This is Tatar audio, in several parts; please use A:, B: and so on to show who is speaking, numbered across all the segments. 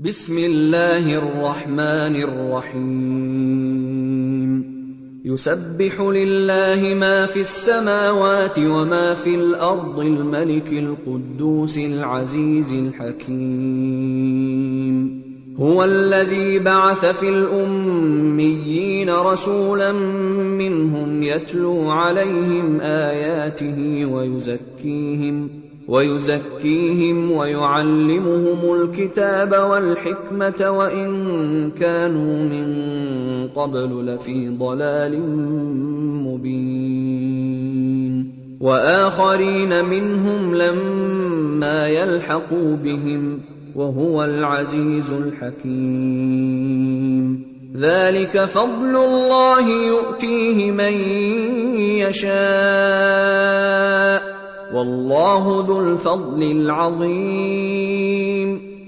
A: بسم الله الرحمن الرحيم. يسبح لله ما في السماوات وما في الأرض الملك القدوس العزيز الحكيم. هو الذي بعث في الأميين رسولا منهم يتلو عليهم آياته ويزكيهم ويعلمهم الكتاب والحكمة وإن كانوا من قبل لفي ضلال مبين. وآخرين منهم لما يلحقوا بهم وهو العزيز الحكيم. ذلك فضل الله يؤتيه من يشاء والله ذو الفضل العظيم.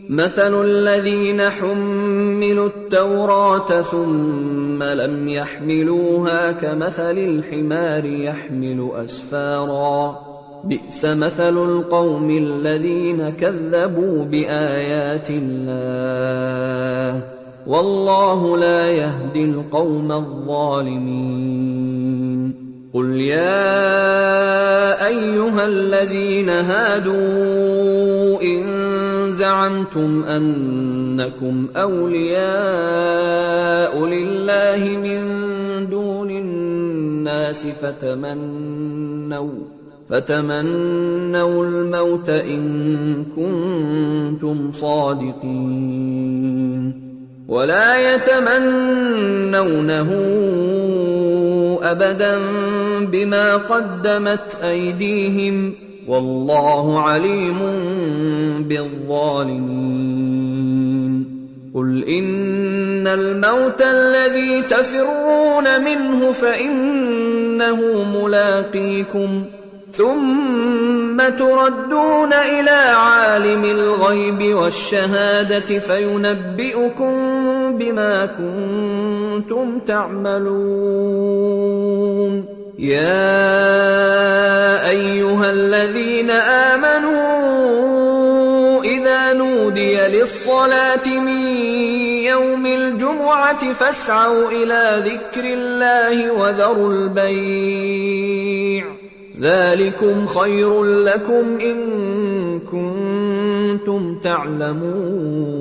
A: مثل الذين حملوا التوراة ثم لم يحملوها كمثل الحمار يحمل أسفارا، بئس مثل القوم الذين كذبوا بآيات الله، والله لا يهدي القوم الظالمين. قل يا أيها الذين هادوا إن زعمتم أنكم أولياء لله من دون الناس فتمنوا الموت إن كنتم صادقين. ولا يتمنونه أبدا بما قدمت أيديهم والله عليم بالظالمين. قل إن الموت الذي تفرون منه فإنه ملاقيكم ثم تردون إلى عالم الغيب والشهادة فينبئكم بما كنتم تعملون. يا أيها الذين آمنوا إذا نودي للصلاة من يوم الجمعة فاسعوا إلى ذكر الله وذروا البيع، ذلكم خير لكم إن كنتم تعلمون.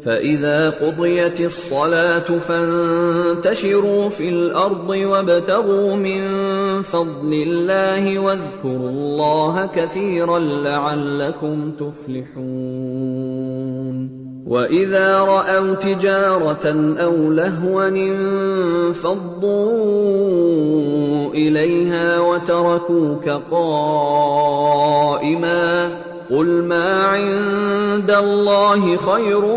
A: فإذا قضيت الصلاة فانتشروا في الأرض وابتغوا من فضل الله واذكروا الله كثيرا لعلكم تفلحون. وإذا رأوا تجارة أو لهوا انفضوا إليها وتركوك قائما، قل ما عند الله خير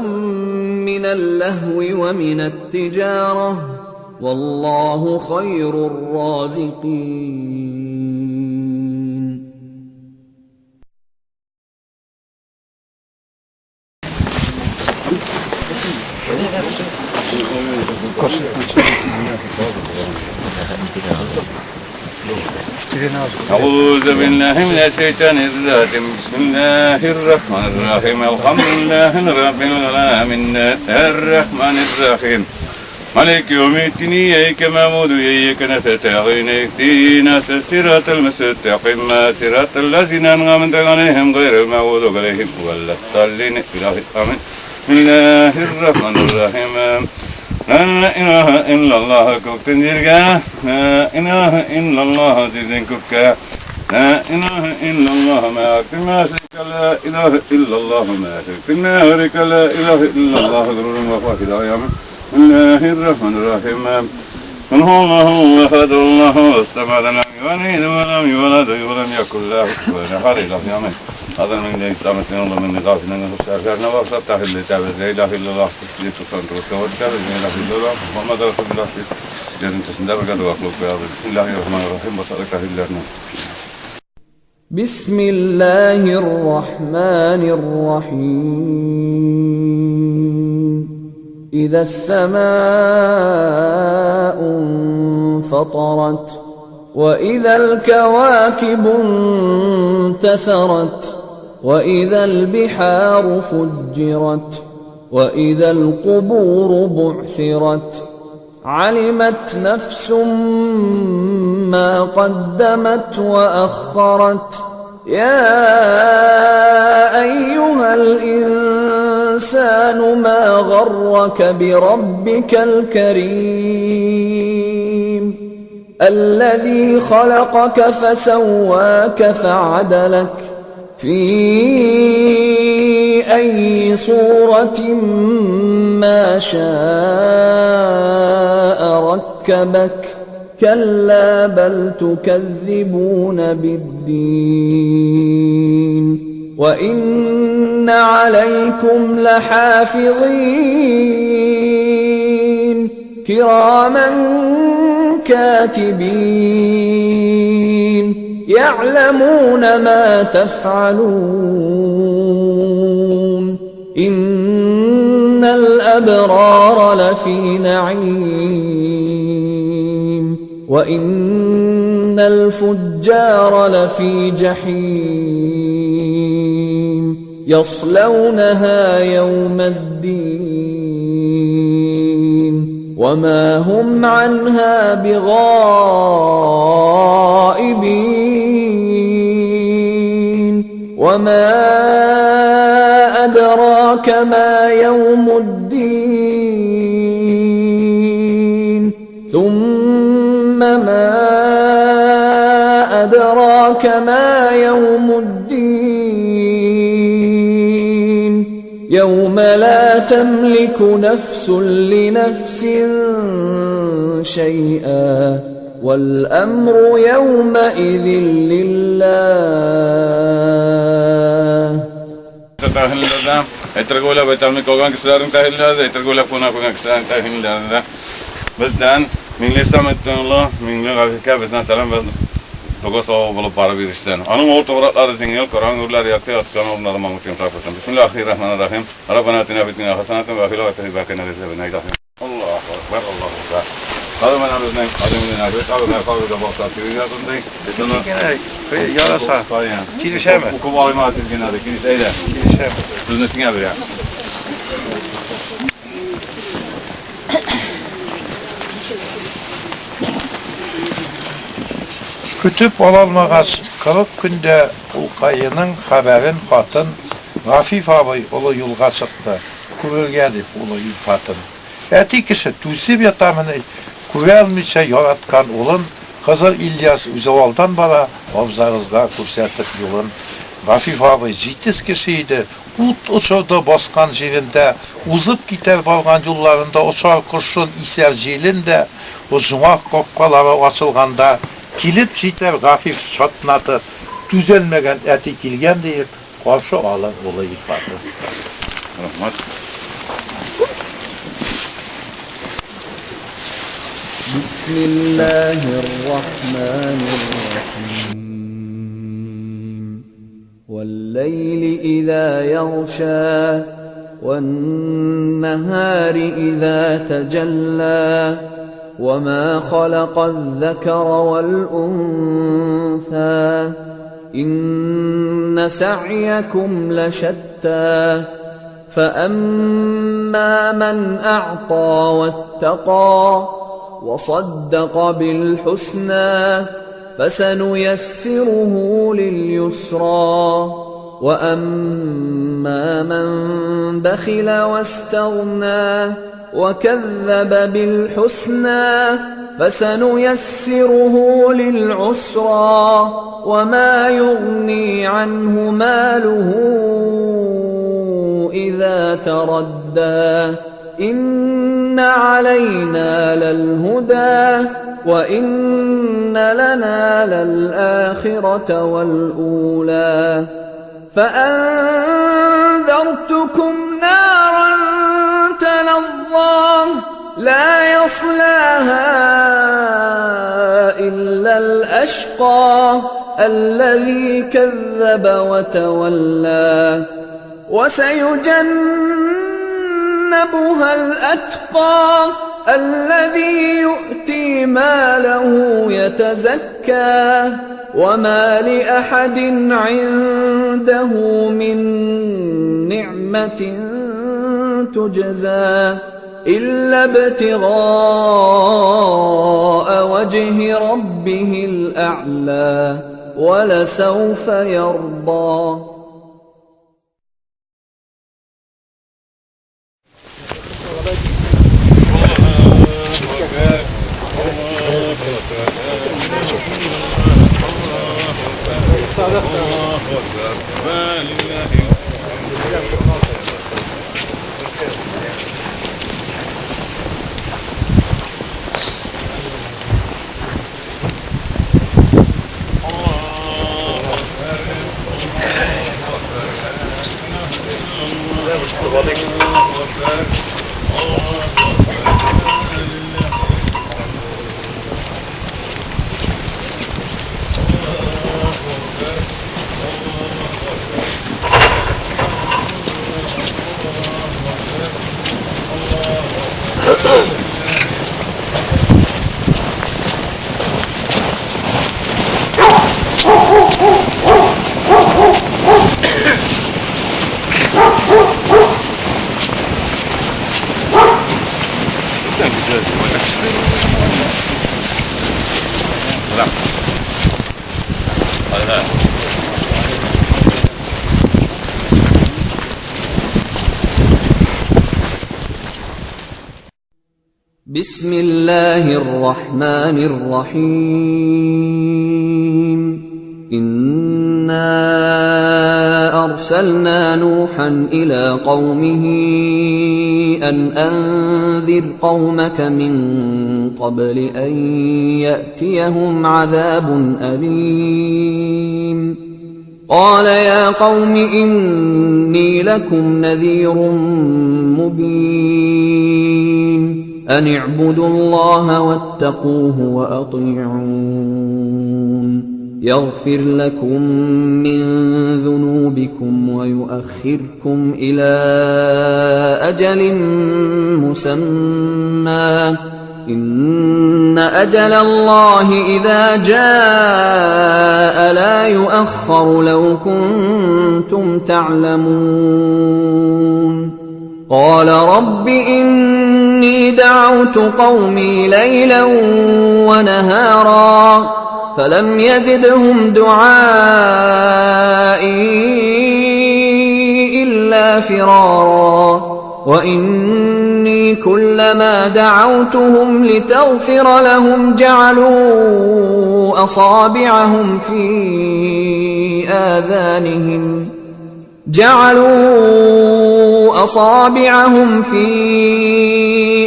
A: من اللهو ومن التجارة والله خير الرازقين.
B: أعوذ بالله من الشيطان الرجيم. بسم الله الرحمن الرحيم. الحمد لله رب العالمين الرحمن الرحيم مالك يوم الدين إياك نعبد وإياك نستعين اهدنا الصراط المستقيم صراط الذين أنعمت عليهم غير المغضوب عليهم ولا الضالين. إلهي آمين. بسم الله الرحمن الرحيم. لا إله إلا الله kökten yerge, La ilahe illallah dilden kökke, La ilahe illallah ma aktim ma şerike, La ilahe illallah ma şerike, ma harike, La ilahe illallah gururun ve fahil amin. Bismillahirrahmanirrahim. Kul huvallahu ahad, Allahu samad, lam yelid ve lem yulad ve lem yekun lehu kufuven ahad. İlahi amin. هذا من إسلامة الله من غافل نفس أخرنا وصف تحل تعبد لا إله إلا الله سبحانه وتعالى لا إله إلا الله محمد رسول الله لازم تسندر قد وأخلق بسم الله الرحمن الرحيم وصدق الله.
A: بسم الله الرحمن الرحيم. إذا السماء انفطرت وإذا الكواكب انتثرت وإذا البحار فجرت وإذا القبور بعثرت علمت نفس ما قدمت وأخرت يا أيها الإنسان ما غرك بربك الكريم الذي خلقك فسواك فعدلك في أي صورة ما شاء ركبك كلا بل تكذبون بالدين وإن عليكم لحافظين كراما كاتبين يعلمون ما تفعلون إن الأبرار لفي نعيم وإن الفجار لفي جحيم يصلونها يوم الدين وما هم عنها بغائبين وما أدراك ما يوم الدين ثم ما أدراك ما يوم الدين يوم لا تملك نفس لنفس شيئا والأمر يومئذ لله.
B: Doga savob bo'lib borib erishsin. Aning o'rtoqlari jingil Qur'on nurlari yakka yotgan o'rnlari mamut yumshoq bo'lsin. Bismillahirrohmanirrohim. Rabbana atina fid dunya hasanatan va fil oxirati hasanatan va qina azaban nar. Allohu akbar, Allohu akbar. Hadi mana bizning adimizning abi qabri boqsa televizorda.
C: Yarasa. Kilishami?
B: O'qib olmayman deganda kilishaydi.
C: Kilishami?
B: Bizni singari ya.
C: Көтеп алалмагач, 40 көндә улкаеның хәбәрен хатын Гафиф абый олы юлга чыкты, күрергә дип улы Илфатын. Әти кеше түзеп ятамыни, күрә алмыйча яраткан улын, Хызыр Ильяс үзе алдан бара, абзагызга күрсәтеп юлын. Гафиф абый җитез кеше иде, ут очырды баскан җирендә, узып китәр барган юлларында очар кошын исәр җилен дә, оҗмах капкалары ачылганда килеп җитәр Гафиф шатнатып, түзәлмәгән әти килгән диеп, каршы алыр улы Илфаты.
B: Rahmat.
A: بسم الله الرحمن الرحيم والليل إذا يغشى والنهار إذا تجلى وما خلق الذكر والأنثى إن سعيكم لشتى فأما من أعطى واتقى وصدق بالحسنى فسنيسره لليسرى وأما من بخل واستغنى وكذب بالحسنى فسنيسره للعسرى وما يغني عنه ماله إذا تردى إن علينا للهدى وإن لنا للآخرة والأولى فأنذرتكم نارا تلظى لا يصلاها إلا الأشقى الذي كذب وتولى وسيجنبها الأتقى الذي يؤتي ماله يتزكى. وما لأحد عنده من نعمة تجزى إلا ابتغاء وجه ربه الأعلى ولسوف يرضى. بسم الله الرحمن الرحيم. إنا أرسلنا نوحا إلى قومه أن أنذر قومك من قبل أن يأتيهم عذاب أليم. قال يا قوم إني لكم نذير مبين. أن اعبدوا الله واتقوه وأطيعون. يغفر لكم من ذنوبكم ويؤخركم إلى أجل مسمى. إن أجل الله إذا جاء لا يؤخر لو كنتم تعلمون. قال رب إني دعوت قومي ليلا ونهارا فلم يزدهم دعائي إلا فرارا. وإني كلما دعوتهم لتغفر لهم جعلوا أصابعهم في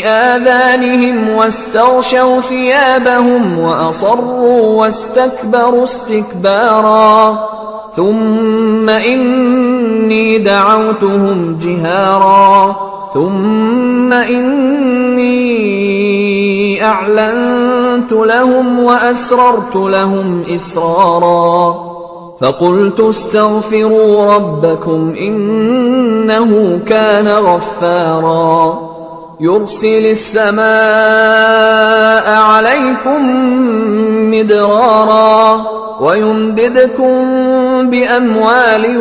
A: آذانهم واستغشوا ثيابهم وأصروا واستكبروا استكبارا. ثم إني دعوتهم جهارا. ثم إني أعلنت لهم وأسررت لهم إسرارا. فقلت استغفروا ربكم إنه كان غفارا. يرسل السماء عليكم مدرارا ويمددكم بأموال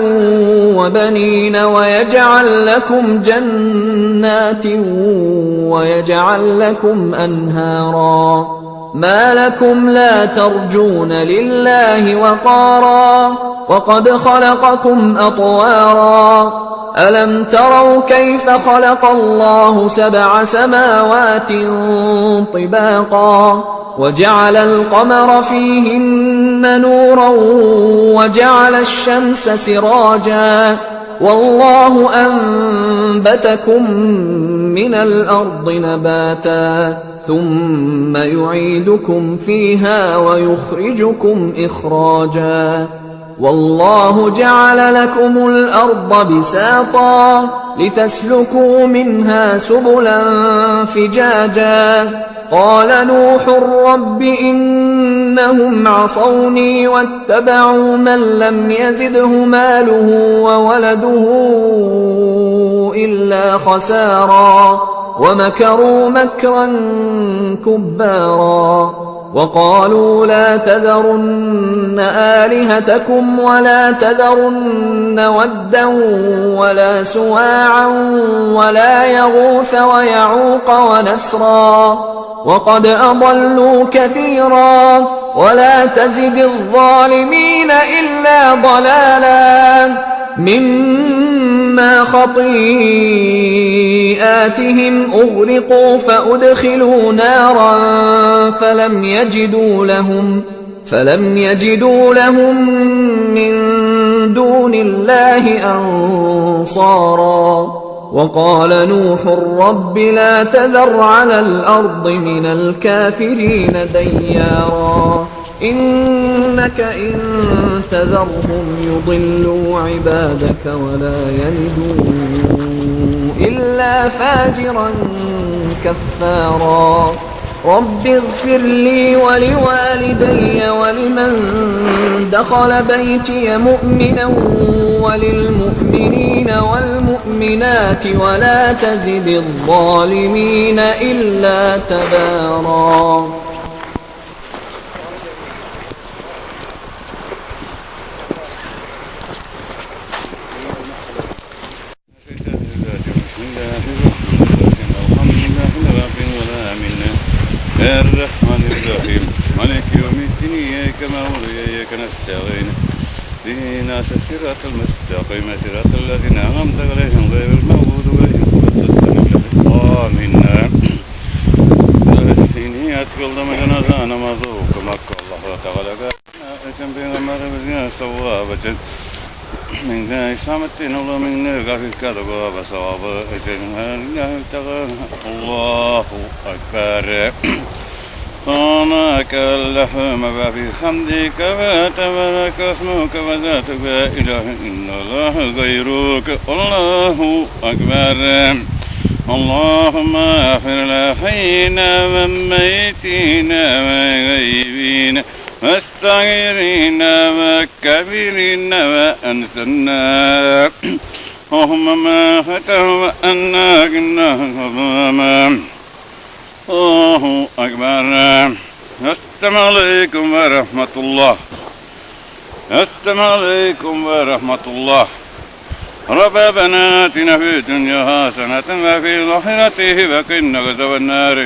A: وبنين ويجعل لكم جنات ويجعل لكم أنهارا. ما لكم لا ترجون لله وقارا وقد خلقكم أطوارا. ألم تروا كيف خلق الله 7 سماوات طباقا وجعل القمر فيهن نورا وجعل الشمس سراجا. والله أنبتكم من الأرض نباتا ثم يعيدكم فيها ويخرجكم إخراجا. والله جعل لكم الأرض بساطا لتسلكوا منها سبلا فجاجا. قال نوح رب إنهم عصوني واتبعوا من لم يزده ماله وولده إلا خسارا ومكروا مكرا كبارا. وقالوا لا تذرن آلهتكم ولا تذرن ودا ولا سواعا ولا يغوث ويعوق ونسرا وقد أضلوا كثيرا ولا تزد الظالمين إلا ضلالا مما خطيئاتهم أغرقوا فأدخلوا نارا فلم يجدوا لهم من دون الله أنصارا. وقال نوح رب لا تذر على الأرض من الكافرين ديارا إنك إن تذرهم يضلوا عبادك ولا يلدوا إلا فاجرا كفارا. رب اغفر لي ولوالدي ولمن دخل بيتي مؤمنا وللمؤمنين والمؤمنات ولا تزد الظالمين إلا تبارا.
B: الرحمن الرحيم مالك يوم الدين إياك نعبد وإياك نستعين اهدنا الصراط المستقيم صراط الذين أنعمت عليهم غير المغضوب عليهم ولا الضالين آمين. Kıldığımız cenaze namazı okumak Allah-u Teala'ya için Peygamberimizin sevabı için min İslamettin ola min gafil kalıbı sevabı için Allahu Ekber. سبحانك اللهم وبحمدك وتبارك اسمك وذاتك لا إله إلا الله غيرك الله أكبر. اللهم اغفر لحينا وميتين وغيبين والصغيرين والكبيرين وأنسنا اللهم ما فتح وأنا كنا الله أكبر. السلام عليكم ورحمة الله. السلام عليكم ورحمة الله. ربنا آتنا في الدنيا حسنة وفي الآخرة وقنا عذاب النار.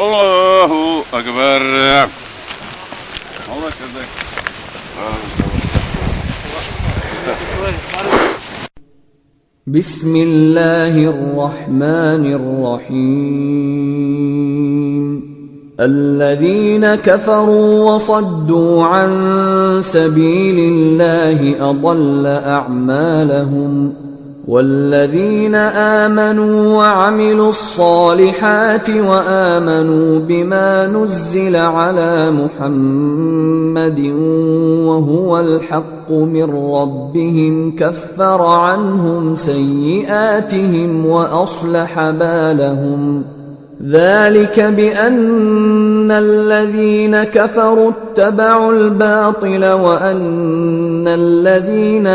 B: الله أكبر. الله أكبر.
A: بسم الله الرحمن الرحيم. الذين كفروا وصدوا عن سبيل الله أضل أعمالهم والذين آمنوا وعملوا الصالحات وآمنوا بما نزل على محمد وهو الحق من ربهم كفر عنهم سيئاتهم وأصلح بالهم. ذلك بأن الذين كفروا اتبعوا الباطل وأن الذين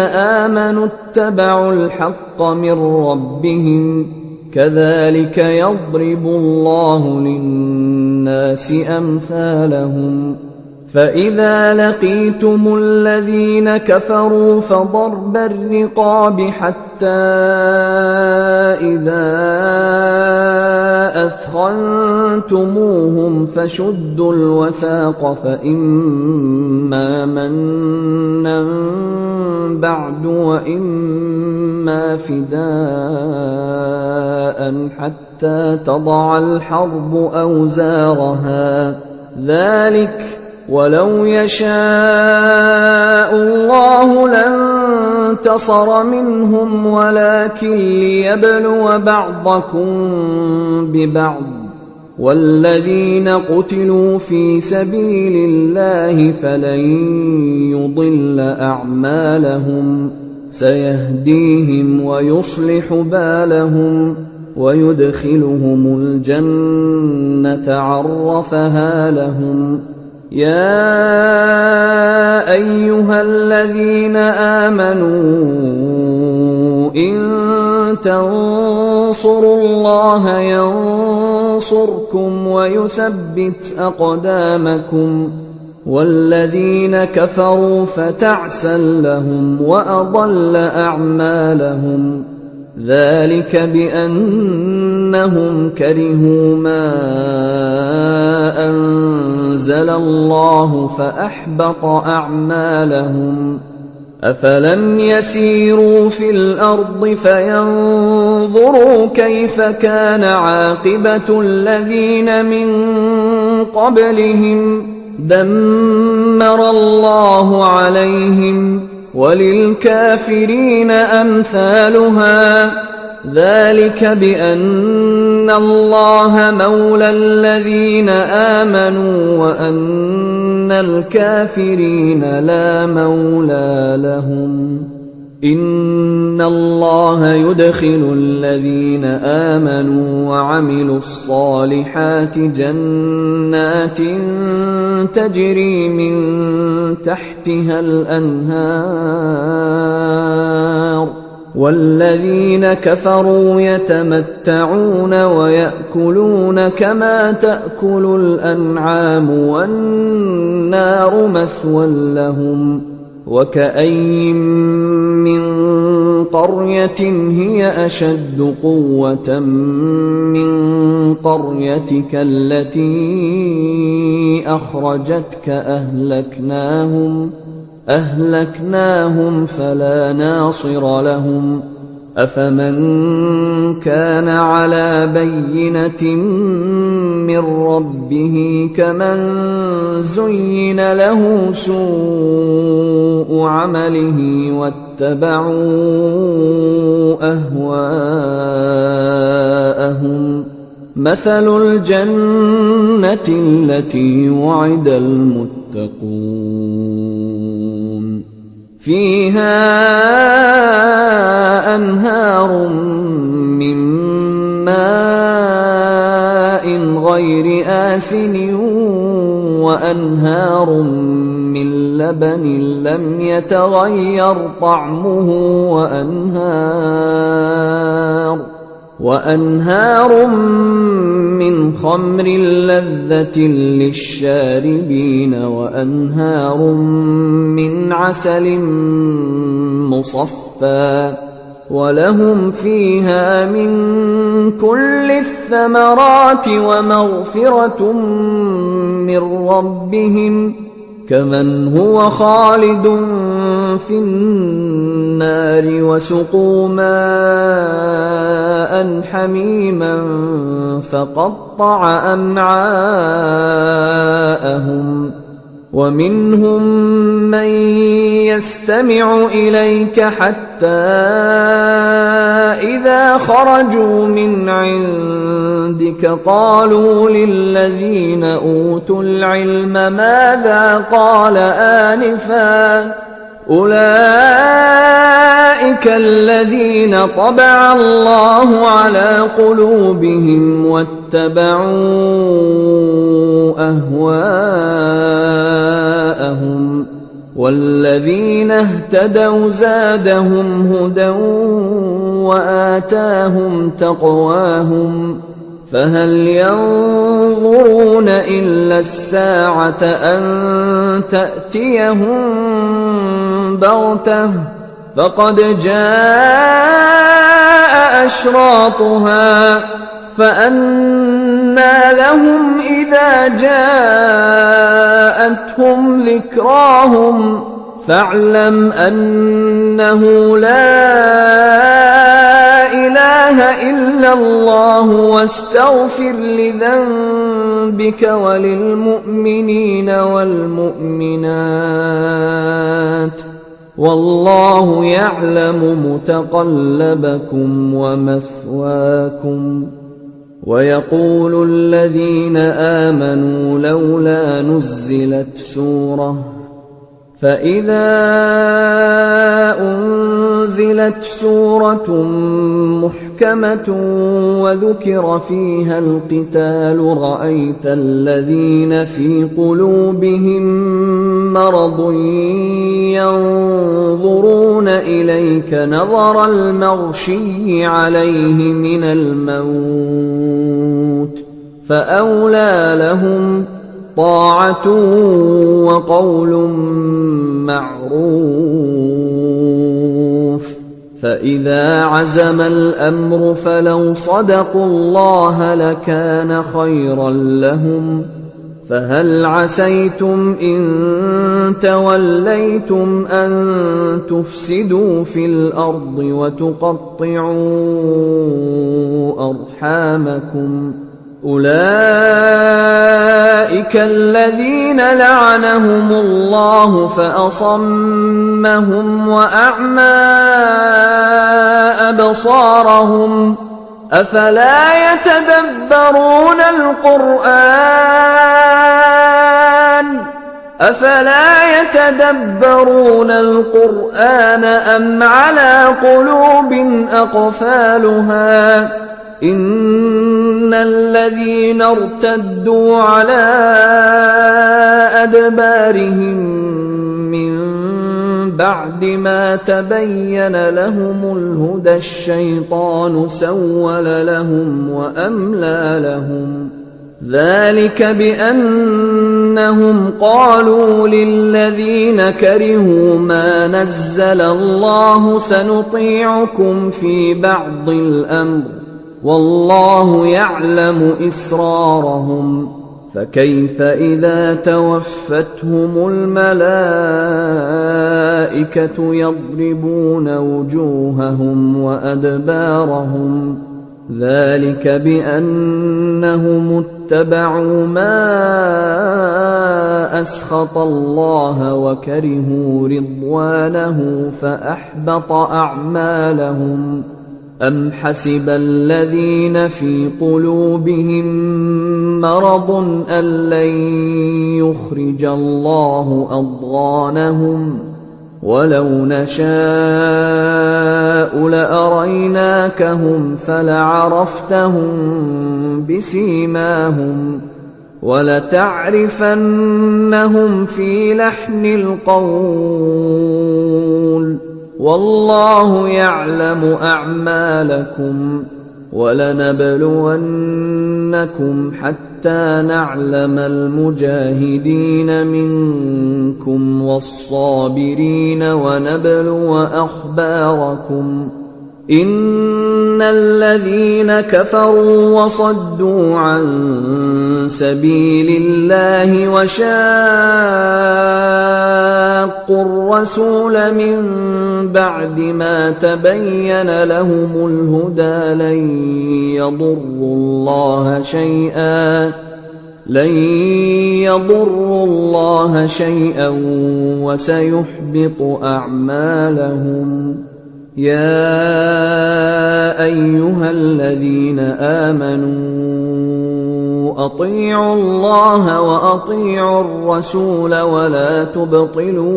A: آمنوا اتبعوا الحق من ربهم كذلك يضرب الله للناس أمثالهم. فإذا لقيتم الذين كفروا فضرب الرقاب حتى إذا أثخنتموهم فشدوا الوثاق فإما منا بعد وإما فداء حتى تضع الحرب أوزارها. ذلك ولو يشاء الله لانتصر منهم ولكن ليبلو بعضكم ببعض. والذين قتلوا في سبيل الله فلن يضل أعمالهم سيهديهم ويصلح بالهم ويدخلهم الجنة عرفها لهم. يا أيها الذين آمنوا إن تنصروا الله ينصركم ويثبت أقدامكم والذين كفروا فتعسا لهم وأضل أعمالهم ذلك بأنهم كرهوا ما أنزل الله فأحبط أعمالهم أفلم يسيروا في الأرض فينظروا كيف كان عاقبة الذين من قبلهم دمر الله عليهم وللكافرين أمثالها ذلك بأن الله مولى الذين آمنوا وأن الكافرين لا مولى لهم إن الله يدخل الذين آمنوا وعملوا الصالحات جنات تجري من تحتها الأنهار والذين كفروا يتمتعون ويأكلون كما تأكل الأنعام والنار مثوى لهم وكأي من قرية هي أشد قوة من قريتك التي أخرجتك أهلكناهم فلا ناصر لهم أفمن كان على بينة من ربه كمن زين له سوء عمله واتبعوا أهواءهم مثل الجنة التي وعد المتقون فيها أنهار من ماء غير آسن وأنهار من لبن لم يتغير طعمه وأنهار من خمر لذة للشاربين وأنهار من عسل مصفى ولهم فيها من كل الثمرات ومغفرة من ربهم كمن هو خالد في النار وسقوا ماء حميما فقطع أمعاءهم ومنهم من يستمع إليك حتى إذا خرجوا من عندك قالوا للذين أوتوا العلم ماذا قال آنفا أولئك الذين طبع الله على قلوبهم واتبعوا أهواءهم والذين اهتدوا زادهم هدى وآتاهم تقواهم فهل ينظرون إلا الساعة أن تأتيهم بغتة فقد جاء أشراطها فأنى لهم إذا جاءتهم ذكراهم فاعلم أنه لا إله إلا الله واستغفر لذنبك وللمؤمنين والمؤمنات والله يعلم متقلبكم ومثواكم. ويقول الذين آمنوا لولا نزلت سورة فإذا أنزلت سورة محكمة وذكر فيها القتال رأيت الذين في قلوبهم مرض ينظرون إليك نظر المغشي عليه من الموت فأولى لهم طاعة وقول معروف. فإذا عزم الأمر فلو صدقوا الله لكان خيرا لهم. فهل عسيتم إن توليتم أن تفسدوا في الأرض وتقطعوا أرحامكم؟ أولئك الذين لعنهم الله فأصمهم وأعمى أبصارهم. أفلا يتدبرون القرآن؟ أفلا يتدبرون القرآن أم على قلوب أقفالها؟ إن الذين ارتدوا على أدبارهم من بعد ما تبين لهم الهدى الشيطان سول لهم وأملى لهم. ذلك بأنهم قالوا للذين كرهوا ما نزل الله سنطيعكم في بعض الأمر والله يعلم إسرارهم. فكيف إذا توفتهم الملائكة يضربون وجوههم وأدبارهم؟ ذلك بأنهم اتبعوا ما أسخط الله وكرهوا رضوانه فأحبط أعمالهم. أم حسب الذين في قلوبهم مرض أن لن يخرج الله أضغانهم؟ ولو نشاء لأريناكهم فلعرفتهم بسيماهم ولتعرفنهم في لحن القول والله يعلم أعمالكم. ولنبلونكم حتى نعلم المجاهدين منكم والصابرين ونبلو أخباركم. إن الذين كفروا وصدوا عن سبيل الله وشاقوا الرسول من بعد ما تبين لهم الهدى لن يضروا الله شيئا وسيحبط أعمالهم. يا أيها الذين آمنوا أطيعوا الله وأطيعوا الرسول ولا تبطلوا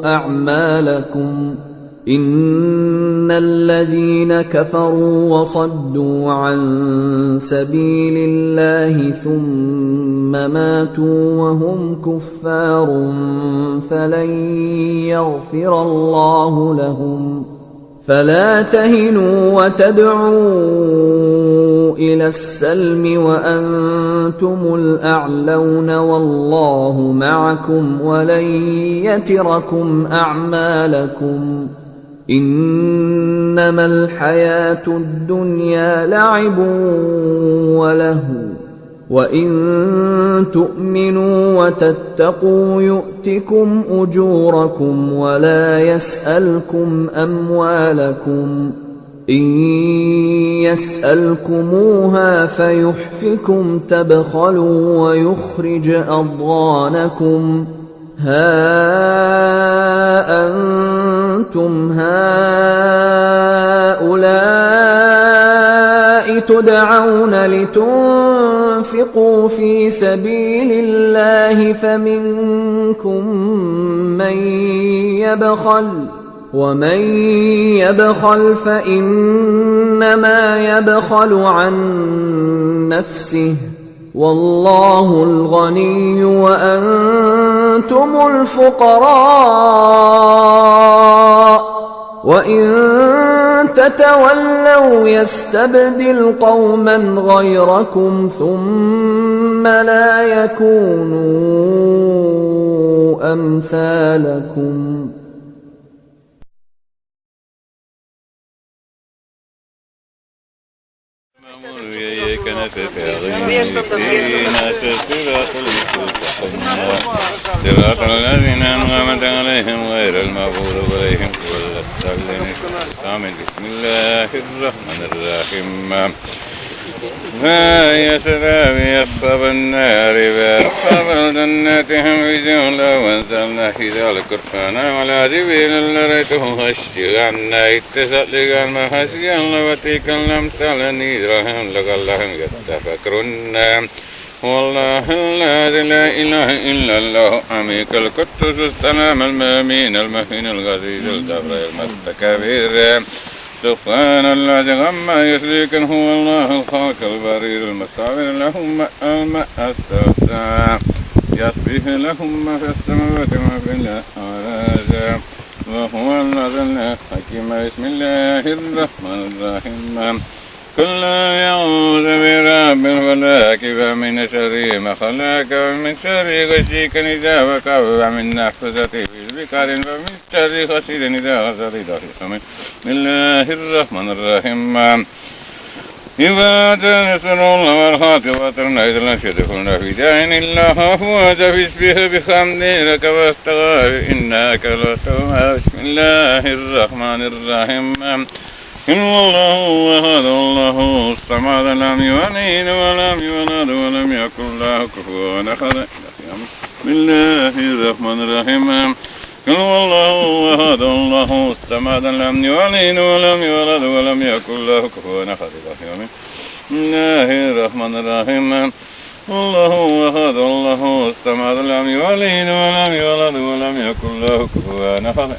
A: أعمالكم. إن الذين كفروا وصدوا عن سبيل الله ثم ماتوا وهم كفار فلن يغفر الله لهم. فلا تهنوا وتدعوا إلى السلم وأنتم الأعلون والله معكم ولن يتركم أعمالكم. إنما الحياة الدنيا لعب ولهو، وإن تؤمنوا وتتقوا يؤتكم أجوركم ولا يسألكم أموالكم. إن يسألكموها فيحفكم تبخلوا ويخرج أضغانكم. ها أنتم هؤلاء تدعون لتنفقوا في سبيل الله فمنكم من يبخل، ومن يبخل فإنما يبخل عن نفسه، والله الغني وأنتم أنتم الفقراء وإن تتولوا يستبدل قوما غيركم ثم لا يكونوا أمثالكم.
B: صراط الذين أنعمت عليهم غير المغضوب عليهم ولا الضالين. آمين. بسم الله الرحمن الرحيم. ما يسلم أصحاب النار وأصحاب الجنة هم في لو أنزلنا هذا القرآن على جبل لرأيته خاشعا متصدعا خاشعا وتلك الأمثال نضربها لعلهم يتفكرون. والله الذي لا إله إلا الله عميق القدوس السلام المؤمن المهين العزيز الجبار المتكبر. سبحان الذي عما يشركون هو الله الخالق البرير المصور لهم المأسسة يسبح لهم ما في السماوات وما في الأرض وهو العزيز الحكيم. بسم الله الرحمن الرحيم. قل أعوذ برب الفلق من شر ما خلق ومن شر غاسق إذا وقب ومن النفاثات في العقد ومن شر حاسد إذا حسد. بسم الله الرحمن الرحيم. إذا جاء نصر الله والفتح ورأيت الناس يدخلون في دين الله أفواجا فسبح بحمد ربك واستغفره إنك لتواب. بسم الله الرحمن الرحيم. إن الله أحد الله الصمد لم يلد ولم يولد ولم يكن له كفوا أحد. بسم الله الرحمن الرحيم. قل هو الله أحد الله الصمد لم يلد ولم يولد ولم يكن له كفوا أحد. بسم الله الرحمن الرحيم. الله أحد الله الصمد لم يلد ولم يولد ولم يكن له كفوا أحد.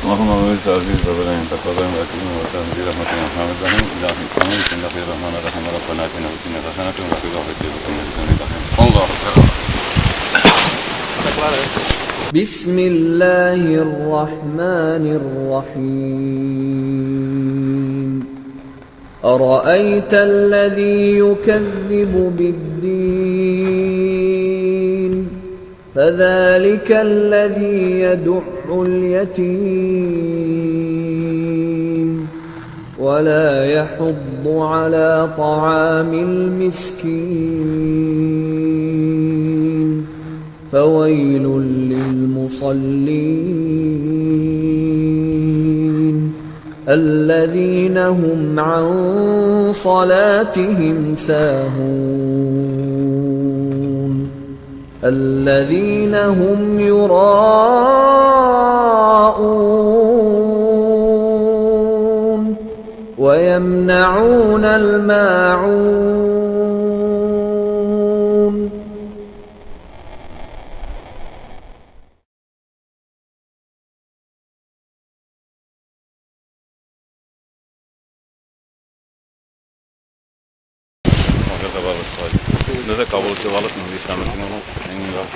B: اللهم صل على سيدنا محمد الرحيم. ربنا اتنا في الدنيا حسنة وفي الآخرة حسنة. الله أكبر.
A: بسم الله الرحمن الرحيم. أرأيت الذي يكذب بالدين فذلك الذي يدع اليتيم ولا يحض على طعام المسكين فويل للمصلين الذين هم عن صلاتهم ساهون الذين هم يراءون ويمنعون الماعون.
B: Da kabul etip İslamiyet'in en güzel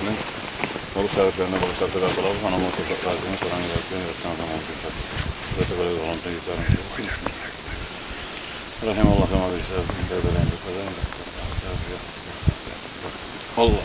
B: Oruç şeriflerine bakışlar salam anam oturacaklar soran Allah.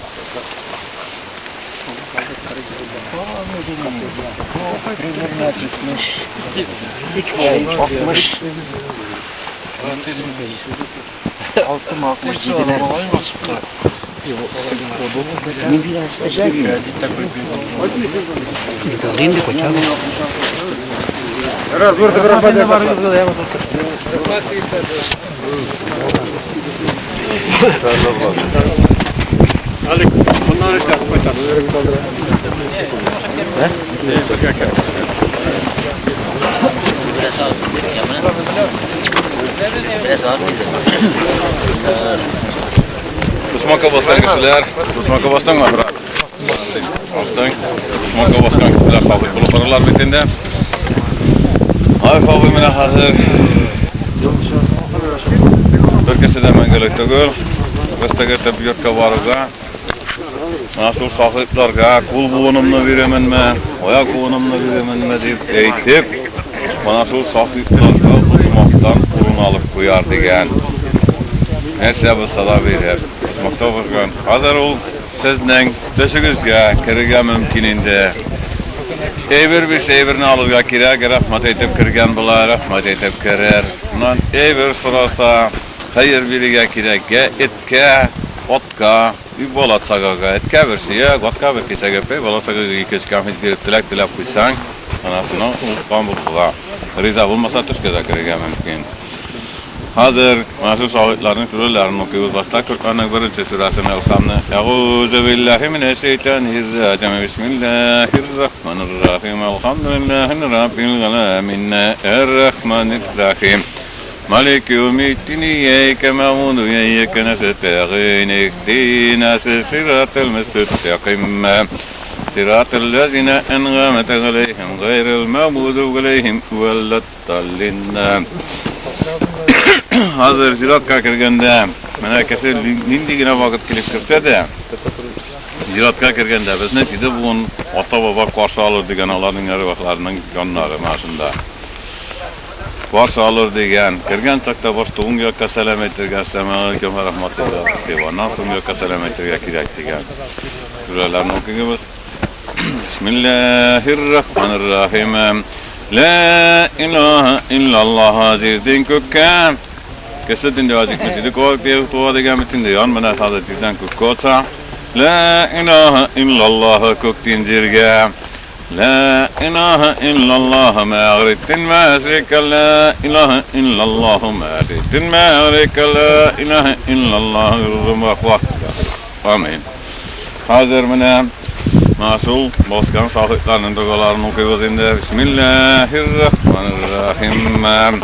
B: Дусманка баскан кешеләр, дусманка бастыңмы, брат? Бастың. Дусманка баскан кешеләр шаһит булып торалар бит инде. Ариф абый менә хәзер бер кеше дә мәңгелек түгел. Без теге төп йортка баруга, менә шул сахипларга кул буынымны бирәменме, аяк буынымны бирәменме дип әйтеп, менә шул сахипларга оҗмахтан урын алып куяр дигән. Нәрсә булса да бирер. Оҗмахта булган. Хәзер ул сезнең төшегезгә керергә мөмкин инде. Әйбер бирсә, әйберне алырга кирәк, рәхмәт әйтеп кергән була, рәхмәт әйтеп керер. Моннан әйбер сораса, хәер бирергә кирәк, я эткә, атка, и бала чагага. Эткә бер сөяк, атка бер кисәк әпәй, бала чагага ике-өч кәнфит биреп теләк теләп куйсаң, анасының оныткан була. Риза булмаса, төшкә дә керергә мөмкин. Хәзер менә шул шаһитларның сүрәләрен укыйбыз. Башта Коръәннең беренче сүрәсен Әлхәмне. Әгузу биллаһи минәш-шәйтанир раҗим. Бисмиллаһир рахманир рахим. Әлхәмдүлиллаһи раббил галәмин. Ар-рахманир рахим. Малики яумиддин. Иyyaka na'budu ve iyyaka nesta'in. Ihdinas siratal mustaqim. Siratal lezina en'amte aleyhim gayril mağdubi aleyhim velad Таллинна. Хәзер зиратка кергәндә, менә кеше нинди генә вакыт килеп керсә дә, зиратка кергәндә безне тиде буын ата-баба каршы алыр дигән аларның әрвахларының җаннары менә шунда. Каршы алыр дигән. Кергән чакта башта уң якка сәлам әйтергә, әссәламу алейкум ва рахматуллах дип, аннан соң якка сәлам әйтергә кирәк дигән. Сүрәләрне укыйбыз. Бисмиллаһир-рахманир-рахим. Ла илаһа иллаллаһ җирдән күккә. Кеше дөнья 77 куак дип туа дигән бит инде. Ян менә хәзер җирдән күккә оча. Ла илаһа иллаллаһ күктән җиргә. Ла илаһа иллаллаһ мәгърибтән мәшриккә. Ла илаһа иллаллаһ мәшрикътән мәгърибкә. Ла илаһа иллаллаһ Амин. Хәзер менә менә шул баскан шаһитларның догаларын укыйбыз инде. Бисмиллаһир-рахманир-рахим.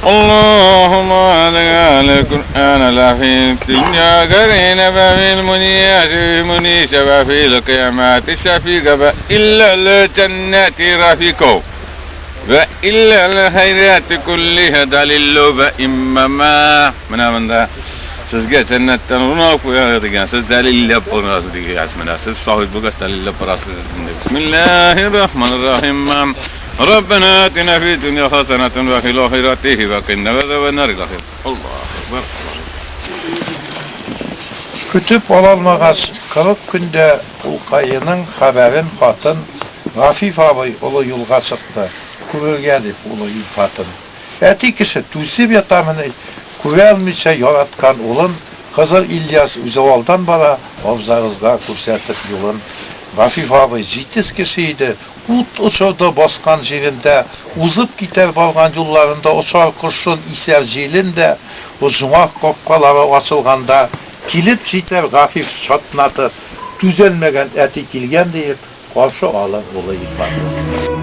B: Аллаһумма аҗаль Кур'ана лафи дөнья гарина фил мунияти муниса ва фил кыямати шафига ва илля җаннати рафико ва илля хайрати куллиха далиллу ва иммама. Менә монда сезгә җәннәттән урын алып куяр дигән, сез дәлилләп барасыз дигән, менә сез шаһит булгач дәлилләп барасыз инде. Бисмиллаһир-рахманир-рахим. Раббана атина фид дөнья хасанатан ва фил ахирати ва кина азабан-нар. Аллаһу акбар.
C: Көтеп алалмагач, 40 көндә улкаеның хәбәрен хатын Гафиф абый олы юлга чыкты, күрергә дип улы Илфатын. Әти кеше түзеп ятамыни, күрә алмыйча яраткан улын, Хызыр Ильяс үзе алдан бара, абзагызга күрсәтеп юлын. Гафиф абый җитез кеше иде, ут очырды баскан җирендә, узып китәр барган юлларында очар кошын, исәр җилен дә. Оҗмах капкалары ачылганда, килеп җитәр Гафиф чатнатып, түзәлмәгән әти килгән диеп, каршы алыр улы Илфатын.